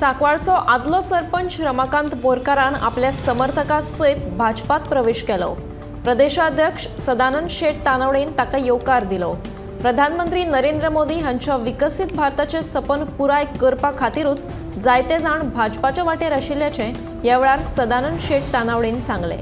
सांकवाळचो आदलो सरपंच रमाकांत बोरकारान आपल्या समर्थकां सयत भाजपात प्रवेश केलो। प्रदेशाध्यक्ष सदानंद शेट तानावडेन ताका येवकार दिलो। प्रधानमंत्री नरेंद्र मोदी हांच्या विकसीत भारताचे सपन पुराय करपा खातीरूच जायते जाण भाजपाच्या वाटेर आशिल्ल्याचें ह्या वेळार सदानंद शेट तानावडेन सांगलें।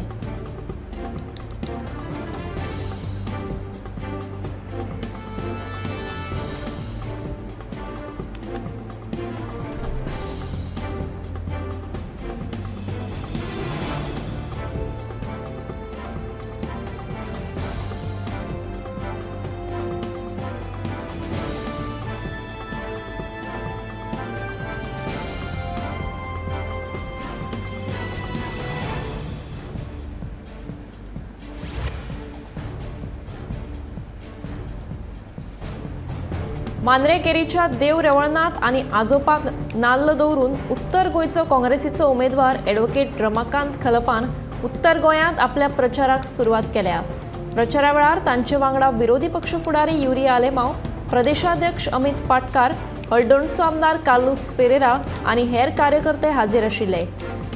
मांद्रेकेरीच्या देव रेवळनाथ आनी आजोपाक नाल्ल दवरून उत्तर गोंयचो काँग्रेसीचो उमेदवार ॲडव्होकेट रमाकांत खलपान उत्तर गोंयांत आपल्या प्रचाराक सुरवात केल्या। प्रचारा वेळार तांचे वांगडा विरोधी पक्ष फुडारी युरी आलेमाव, प्रदेशाध्यक्ष अमित पाटकार, हळदोणचो आमदार कार्लुस फेरेरा आनी हेर कार्यकर्ते हाजीर आशिल्ले।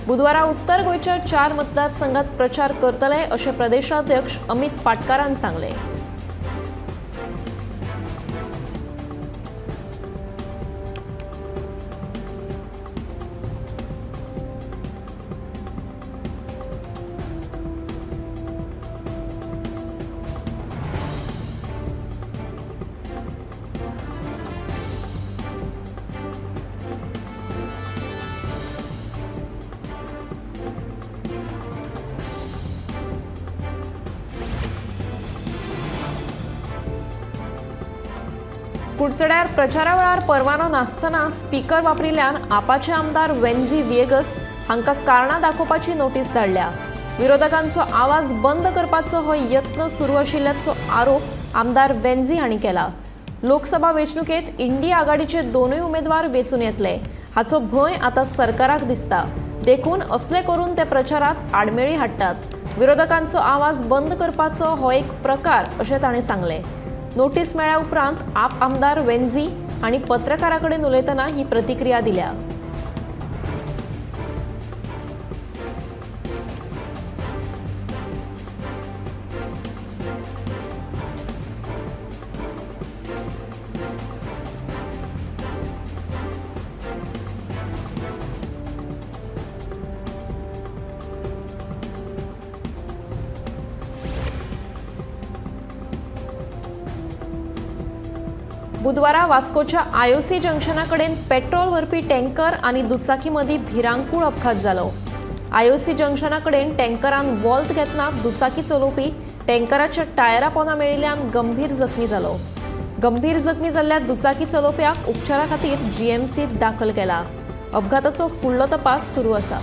बुधवारा उत्तर गोंयच्या 4 मतदारसंघात प्रचार करतले अशें प्रदेशाध्यक्ष अमित पाटकारान सांगलें। कुडचड्यार प्रचारा वेळार परवानो नासतना स्पीकर वापरिल्ल्यान आपाचे आमदार वेन्झी व्हिएगस हांकां कारणां दाखोवपाची नोटीस धाडल्या। विरोधकांचो आवाज बंद करपाचो हो यत्न सुरू आशिल्ल्याचो आरोप आमदार वेन्झी हांणी केला। लोकसभा वेंचणुकेंत इंडिया आघाडीचे दोनूय उमेदवार वेंचून येतले हाचो भंय आतां सरकाराक दिसता, देखून असले करून ते प्रचारात आडमेळी हाडटात। विरोधकांचो आवाज बंद करपाचो हो एक प्रकार अशें ताणें सांगलें। नोटीस मेळ्ळ्या उपरांत आप आमदार वेन्झी हांणी पत्रकारां कडेन उलयतना ही प्रतिक्रिया दिल्या। बुधवारा वास्कोच्या आयओसी जंक्शना कडेन पेट्रोल व्हरपी टँकर आनी दुचाकी मदीं भिरांकूळ अपघात जालो। आयओसी जंक्शना कडेन टँकरान वॉल्त घेतना दुचाकी चलोवपी टँकराच्या टायरा पोंदा मेळिल्ल्यान गंभीर जखमी जालो। गंभीर जखमी जाल्ल्या दुचाकी चलोवप्याक उपचारा खातीर जीएमसीत दाखल केला। अपघाताचो फुडलो तपास सुरू आसा।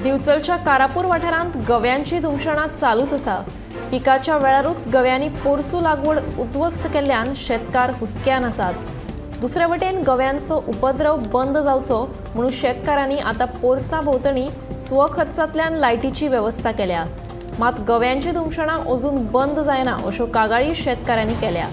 दिवचलच्या कारापूर वाठारांत गव्यांची धुमशणां चालूच आसा। पिकाच्या वेळारूच गव्यांनी पोरसू लागवड उद्ध्वस्त केल्ल्यान शेतकार हुस्क्यान आसात। दुसरे वटेन गव्यांचो उपद्रव बंद जावचो म्हणून शेतकारांनी आतां पोरसां भोंवतणी स्वखर्चांतल्यान लायटीची वेवस्था केल्या। मात गव्यांची धुमशणां अजून बंद जायना अश्यो कागाळी शेतकारांनी केल्या।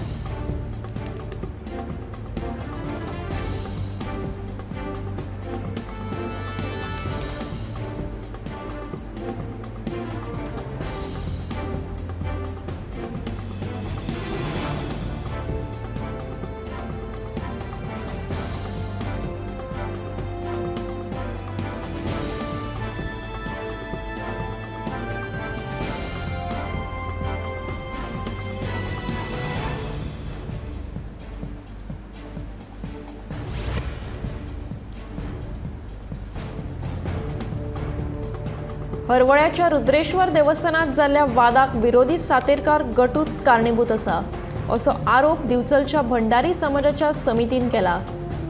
हरवळ्याच्या रुद्रेश्वर देवस्थानात जाल्ल्या वादाक विरोधी सातेरकार गटूच कारणीभूत आसा असो आरोप दिवचलच्या भंडारी समाजाच्या समितीन केला।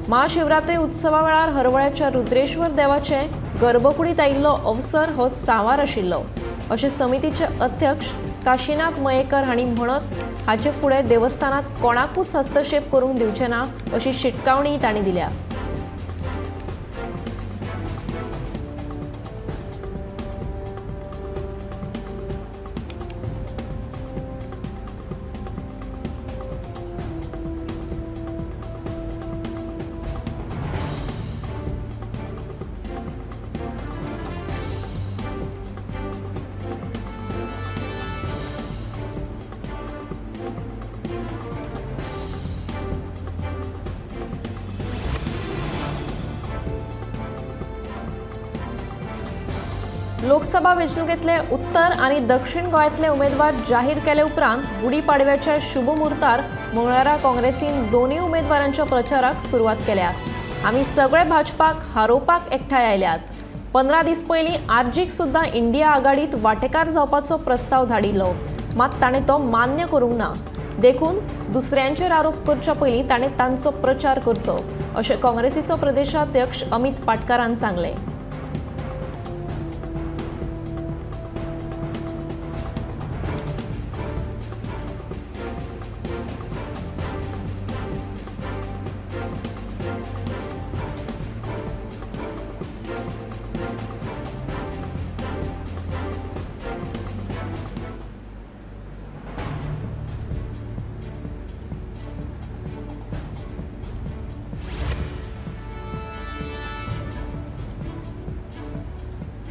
महाशिवरात्री उत्सवा वेळार हरवळ्याच्या रुद्रेश्वर देवाचे गर्भकुडीत आयिल्लो अवसर हो सांवार आशिल्लो अशें समितीचे अध्यक्ष काशीनाथ मयेकर हांणी म्हणत हाचे फुडें देवस्थानात कोणाकूच हस्तक्षेप करूंक दिवचे ना अशी शिटकावणी तांणी दिल्या। लोकसभा वेंचणुकेंतले उत्तर आनी दक्षिण गोंयांतले उमेदवार जाहीर केले उपरांत गुढीपाडव्याच्या शुभमुहूर्तार मंगळारा काँग्रेसीन दोनूय उमेदवारांच्या प्रचाराक सुरवात केल्या। आमी सगळे भाजपाक हारोवपाक एकठांय आयल्यात। 15 दीस पयलीं आरजीक सुद्दां इंडिया आघाडीत वांटेकार जावपाचो प्रस्ताव धाडिल्लो, मात ताणें तो मान्य करूंक ना। देखून दुसऱ्यांचेर आरोप करच्या पयलीं ताणें तांचो प्रचार करचो अशें काँग्रेसीचो प्रदेशाध्यक्ष अमित पाटकारान सांगलें।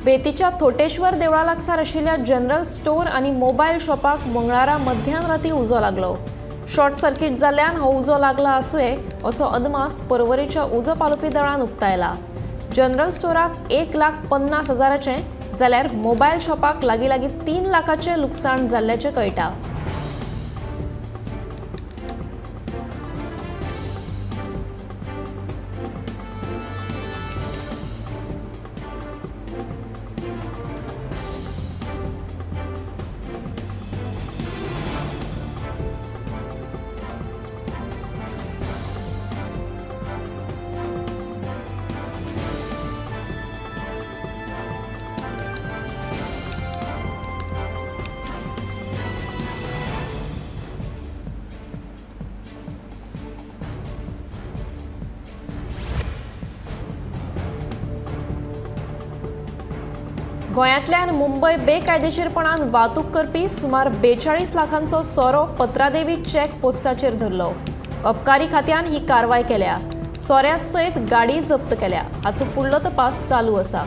बेतीच्या थोटेश्वर देवळा लागसार आशिल्ल्या जनरल स्टोर आनी मोबायल शॉपाक मंगळारा मध्यान राती उजो लागलो। शॉर्ट सर्किट जाल्ल्यान हो उजो लागला आसुये असो अदमास परवरीच्या उजो पालोवपी दळान उक्तायला। जनरल स्टोराक 1,50,000 जाल्यार मोबायल शॉपाक लागीं लागीं 3 लाखाचें लुकसाण जाल्ल्याचें कळटा। गोंयांतल्यान मुंबय बेकायदेशीरपणान वाहतूक करपी सुमार 42 लाखांचो सोरो पत्रादेवी चेक पोस्टाचेर धरलो। अबकारी खात्यान ही कारवाय केल्या। सोऱ्या सयत गाडी जप्त केल्या। हाचो फुडलो तपास चालू आसा।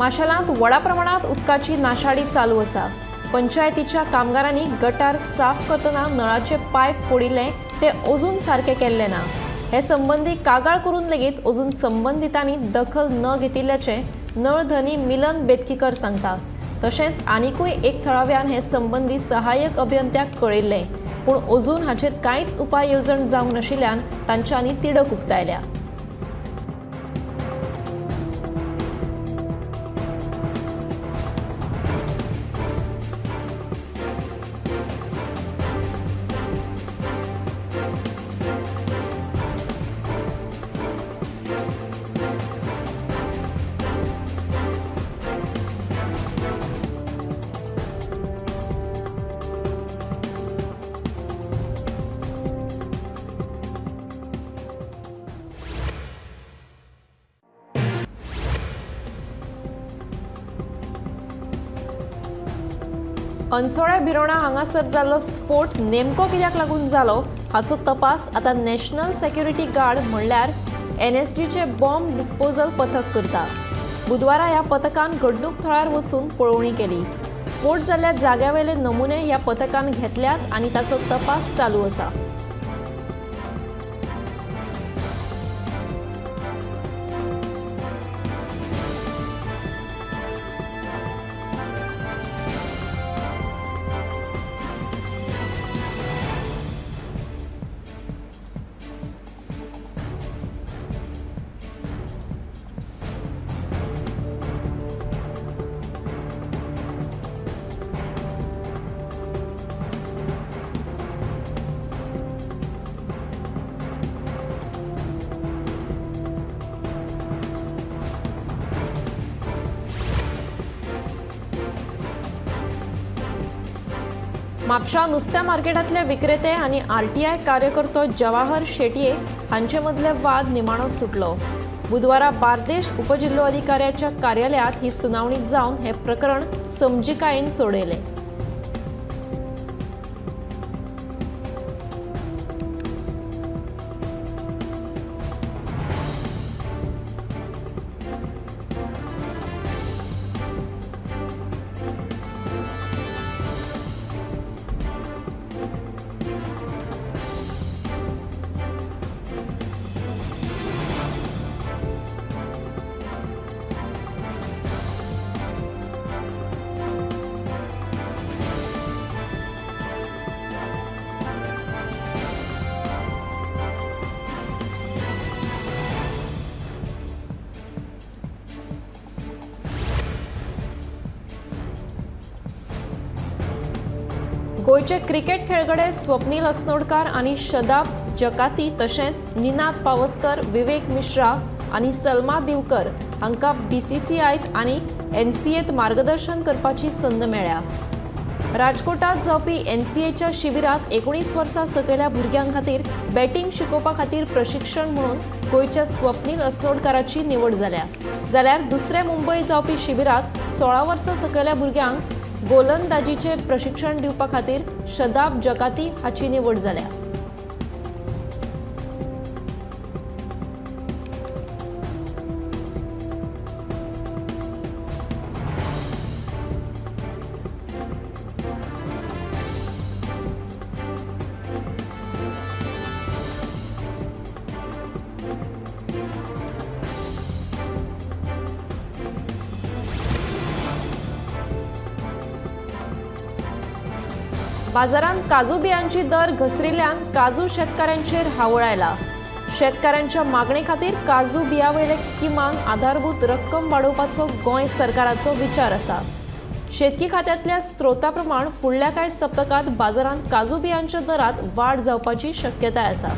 माशेलांत व्हडा प्रमाणात उदकाची नाशाडी चालू आसा। पंचायतीच्या कामगारांनी गटार साफ करतना नळाचे पायप फोडिल्ले ते अजून सारके केल्ले ना। हे संबंदी कागाळ करून लेगीत अजून संबंदितांनी दखल न घेतिल्ल्याचें नळधनी मिलन बेतकीकर सांगता। तशेंच आनिकूय एक थळाव्यान हे संबंदी सहाय्यक अभियंत्याक कळयिल्लें, पूण अजून हाचेर कांयच उपाय येवजण जावंक नाशिल्ल्यान तांच्यांनी तिडक उक्तायल्या। अन्सोळ्या भिरोणा हांगासर जाल्लो स्फोट नेमको कित्याक लागून जालो हाचो तपास आतां नॅशनल सेक्युरिटी गार्ड म्हणल्यार एनएसजीचे बॉम्ब डिस्पोजल पथक करता. बुधवारा ह्या पथकान घडणूक थळार वचून पळोवणी केली. स्फोट जाल्ल्या जाग्यावेले नमुने ह्या पथकान घेतल्यात आनी ताचो तपास चालू आसा. म्हापशा नुस्त्या मार्केटांतले विक्रेते आनी आरटीआय कार्यकर्तो जवाहर शेटये हांचे मदले वाद निमाणो सुटलो. बुधवारा बार्देश उपजिल्होधिकाऱ्याच्या कार्यालयांत ही सुनावणी जावन हे प्रकरण समजिकायेन सोडयलें. गोंयचे क्रिकेट खेळगडे स्वप्नील असनोडकार आनी शदाब जकाती तशेंच निनाद पावसकर, विवेक मिश्रा आनी सलमा दिवकर हांकां बीसीसीआयत आनी एनसीएत मार्गदर्शन करपाची संद मेळ्ळ्या. राजकोटात जावपी एनसीएच्या शिबिरात 19 वर्सां सकयल्या भुरग्यां खातीर बॅटींग शिकोवपा खातीर प्रशिक्षण म्हणून गोंयच्या स्वप्नील असनोडकाराची निवड जाल्या. जाल्यार दुसरे मुंबय जावपी शिबिरात 16 वर्सां सकयल्या भुरग्यांक गोलंदाजीचे प्रशिक्षण दिवपा खातीर शदाब जकाती हाची निवड जाल्या. बाजारांत काजू बियांची दर घसरिल्ल्यान काजू शेतकाऱ्यांचेर हावळ आयला. शेतकाऱ्यांच्या मागणे खातीर काजू बियां वयले किमान आधारभूत रक्कम वाडोवपाचो गोंय सरकाराचो विचार आसा. शेतकी खात्यांतल्या स्त्रोता प्रमाण फुडल्या कांय सप्तकांत बाजारांत काजू बियांच्या दरांत वाड जावपाची शक्यताय आसा.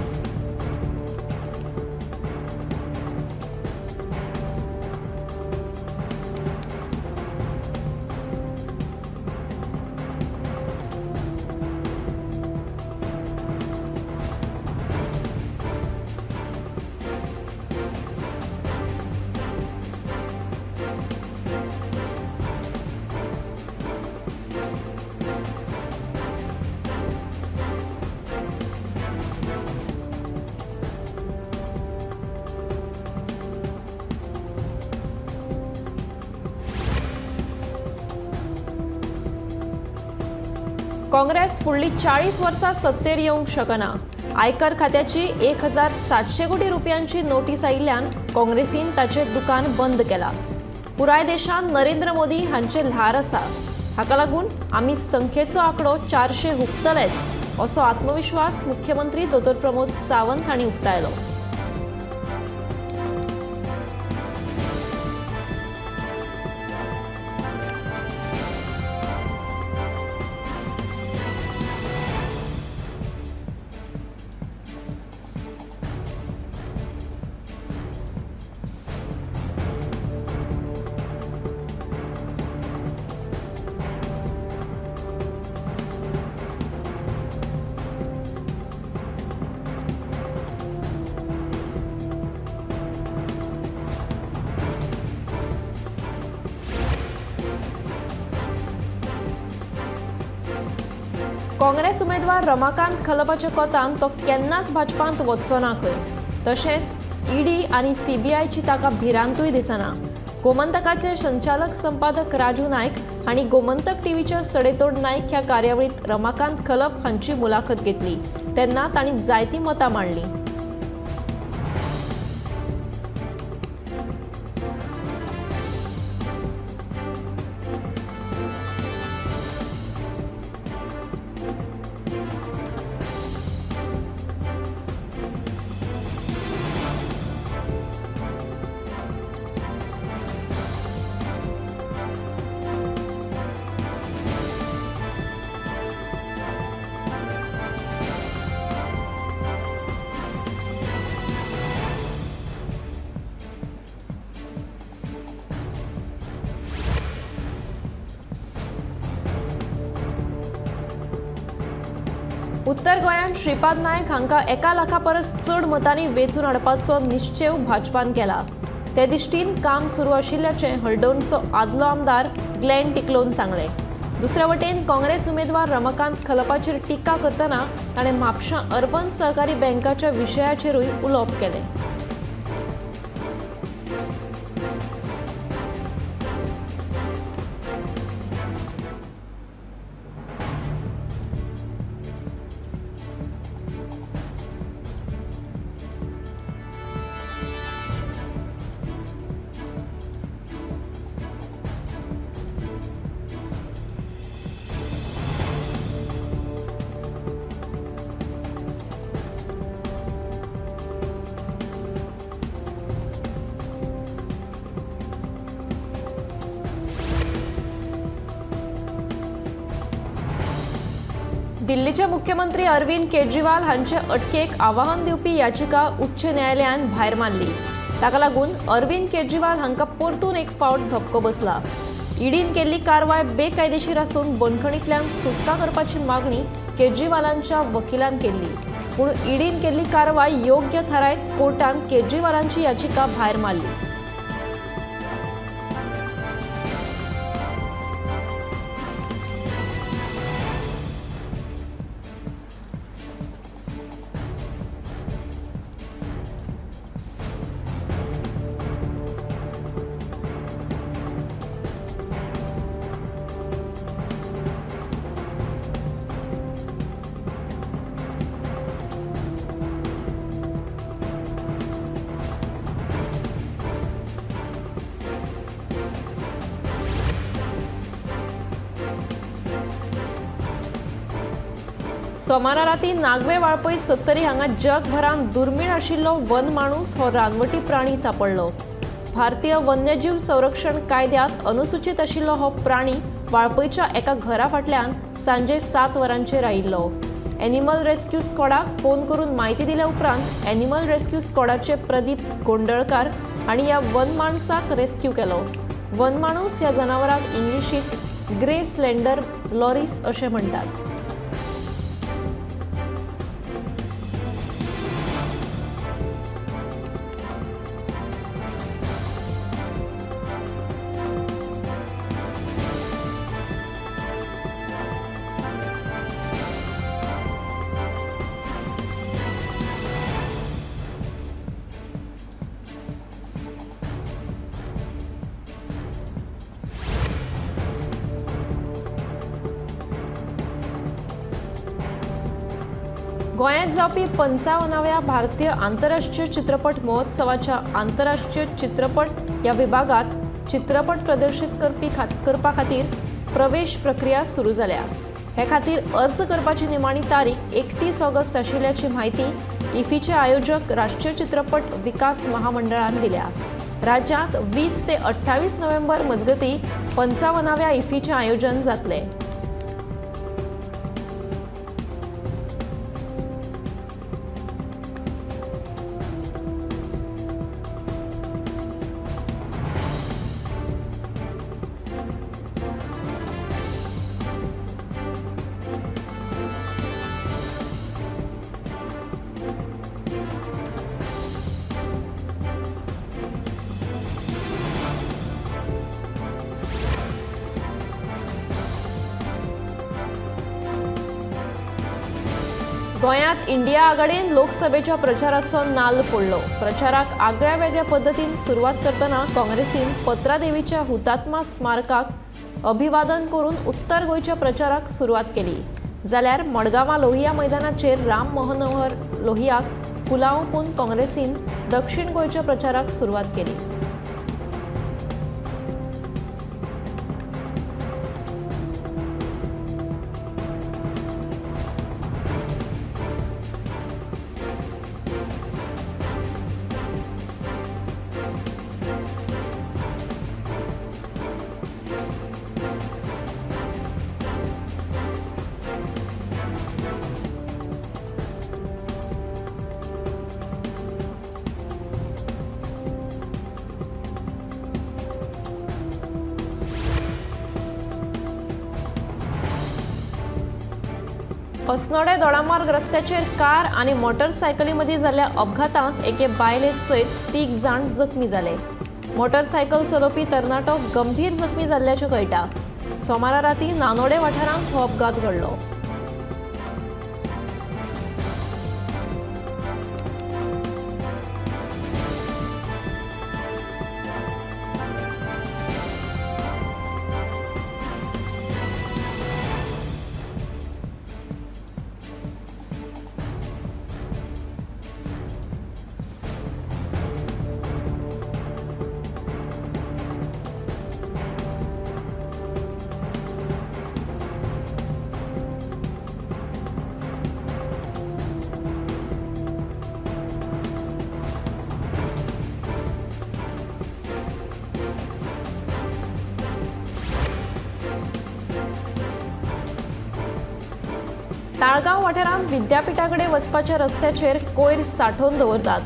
काँग्रेस फुडली 40 वर्सां सत्तेर येवंक शकना. आयकर खात्याची 1700 कोटी रुपयांची नोटीस आयिल्ल्यान काँग्रेसीन ताचें दुकान बंद केलां. पुराय देशांत नरेंद्र मोदी हांचे ल्हार आसा. हाका लागून आमी संख्येचो आंकडो 400 हुपतलेच असो आत्मविश्वास मुख्यमंत्री दोतोर प्रमोद सावंत हांणी उक्तायलो. काँग्रेस उमेदवार रमाकांत खलपाच्या कोतान तो केन्नाच भाजपांत वचचो ना खंय। तशेंच ईडी आनी सीबीआयची ताका भिरांतूय दिसना। गोमंतकाचे संचालक संपादक राजू नायक हांणी गोमंतक टीव्हीच्या सडेतोड नायक ह्या कार्यावळीत रमाकांत खलप हांची मुलाखत घेतली तेन्ना तांणी जायतीं मतां मांडलीं। उत्तर गोंयांत श्रीपाद नायक हांकां 1 लाखा परस चड मतांनी वेंचून हाडपाचो निश्चेव भाजपान केला। ते दिश्टीन काम सुरू आशिल्ल्याचें हळदोणचो आदलो आमदार ग्लॅन टिकलोन सांगलें। दुसरे वटेन काँग्रेस उमेदवार रमाकांत खलपाचेर टिका करतना ताणें म्हापशां अर्बन सहकारी बँकाच्या विशयाचेरूय उलोवप केलें। दिल्लीचे मुख्यमंत्री अरविंद केजरीवाल हांचे अटकेक आवाहन दिवपी याचिका उच्च न्यायालयान भायर मारली। ताका लागून अरविंद केजरीवाल हांकां परतून एक फावट धपको बसला। ईडीन केल्ली कारवाय बेकायदेशीर आसून बंदखणींतल्यान सुटका करपाची मागणी केजरीवालांच्या वकिलान केल्ली, पूण ईडीन केल्ली कारवाय योग्य थारायत कोर्टान केजरीवालांची याचिका भायर मारली। सोमारा राती नागवे वाळपय सत्तरी हांगा जगभरांत दुर्मीण आशिल्लो वनमाणूस हो रानवटी प्राणी सापडलो। भारतीय वन्यजीव संरक्षण कायद्यांत अनुसूचित आशिल्लो हो प्राणी वाळपयच्या एका घरा फाटल्यान सांजे 7 वरांचेर आयिल्लो। एनिमल रेस्क्यू स्क्वॉडाक फोन करून म्हायती दिल्या उपरांत एनिमल रेस्क्यू स्क्वॉडाचे प्रदीप गोंडळकार हांणी ह्या वनमाणसाक रेस्क्यू केलो। वनमाणूस ह्या जनावराक इंग्लिशींत ग्रे स्लेंडर लॉरीस अशें म्हणटात। गोंयांत जावपी 55व्या भारतीय आंतरराष्ट्रीय चित्रपट महोत्सवाच्या आंतरराष्ट्रीय चित्रपट ह्या विभागात चित्रपट प्रदर्शीत करपा खातीर प्रवेश प्रक्रिया सुरू जाल्या। हे खातीर अर्ज करपाची निमाणी तारीख 31 ऑगस्ट आशिल्ल्याची म्हायती इफीचे आयोजक राष्ट्रीय चित्रपट विकास महामंडळान दिल्या। राज्यांत 20 ते 28 नोव्हेंबर मजगती 55व्या इफीचें आयोजन जातलें। गोंयांत इंडिया आघाडीन लोकसभेच्या प्रचाराचो नाल्ल फोडलो. प्रचाराक आगळ्या वेगळ्या पद्दतीन सुरवात करतना काँग्रेसीन पत्रादेवीच्या हुतात्मा स्मारकाक अभिवादन करून उत्तर गोंयच्या प्रचाराक सुरवात केली. जाल्यार मडगांवां लोहिया मैदानाचेर राम मनोहर लोहियाक फुलां ओंपून काँग्रेसीन दक्षिण गोंयच्या प्रचाराक सुरवात केली. अस्नोडें दोडामार्ग रस्त्याचेर कार आनी मोटरसायकली मदीं जाल्ल्या अपघातांत एके बायले सयत 3 जाण जखमी जाले. मोटरसायकल चलोवपी तरणाटो गंभीर जखमी जाल्ल्याचें कळटा. सोमारा राती नानोडे वाठारांत हो अपघात घडलो. ताळगांव वाठारांत विद्यापीठा कडेन वचपाच्या रस्त्याचेर कोयर सांठोवन दवरतात.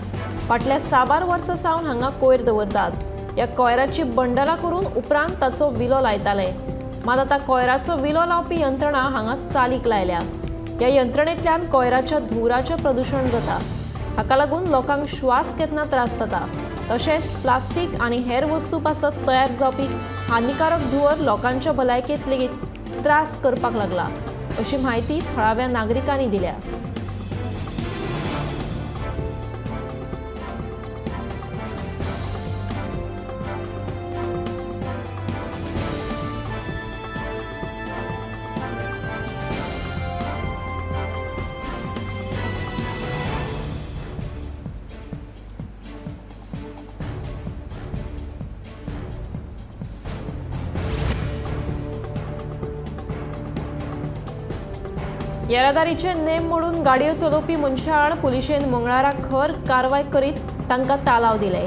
फाटल्या साबार वर्सां सावन हांगा कोयर दवरतात. ह्या कोयराची बंडलां करून उपरांत ताचो विलो लायताले. मात आतां कोयराचो विलो लावपी यंत्रणा हांगा चालीक लायल्या. ह्या यंत्रणेंतल्यान कोयराच्या धुंवराचें प्रदुशण जाता. हाका लागून लोकांक श्वास घेतना त्रास जाता. तशेंच प्लास्टीक आनी हेर वस्तू पासत तयार जावपी हानिकारक धुंवर लोकांच्या भलायकेंत लेगीत त्रास करपाक लागला, अशी माहिती थळाव्या नागरिकांनी दिल्या. येरादारीचे नेम मोडून गाडयो चलोवपी मनशां आड पुलिशेन मंगळारा खर कारवाय करीत तांकां तालाव दिले.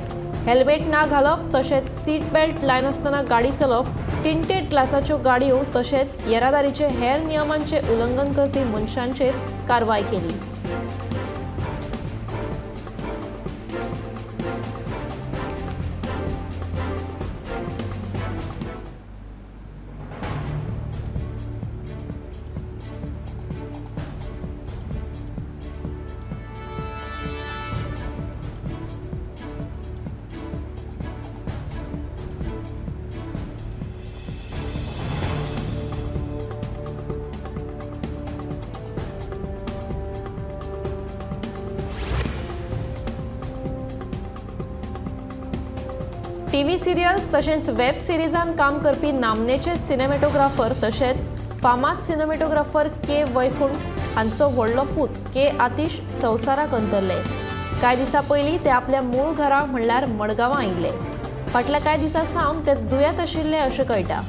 हेल्मेट ना घालप तशेंच सीट बेल्ट लायनासतना गाडी चलोवप, टिंटेड ग्लासाच्यो गाडयो तशेंच येरादारीचे हेर नियमांचें उल्लंघन करपी मनशांचेर कारवाय केली. टीव्ही सिरियल्स तशेंच वेब सिरिजान काम करपी नामनेचे सिनेमॅटोग्राफर तशेंच फामाद सिनेमॅटोग्राफर के वैकुंठ हांचो व्हडलो पूत के आतिश संवसाराक अंतरले. कांय दिसां पयलीं ते आपल्या मूळ घरा म्हणल्यार मडगांवां आयिल्ले. फाटल्या कांय दिसां सावन ते दुयेंत आशिल्ले अशें कळटा.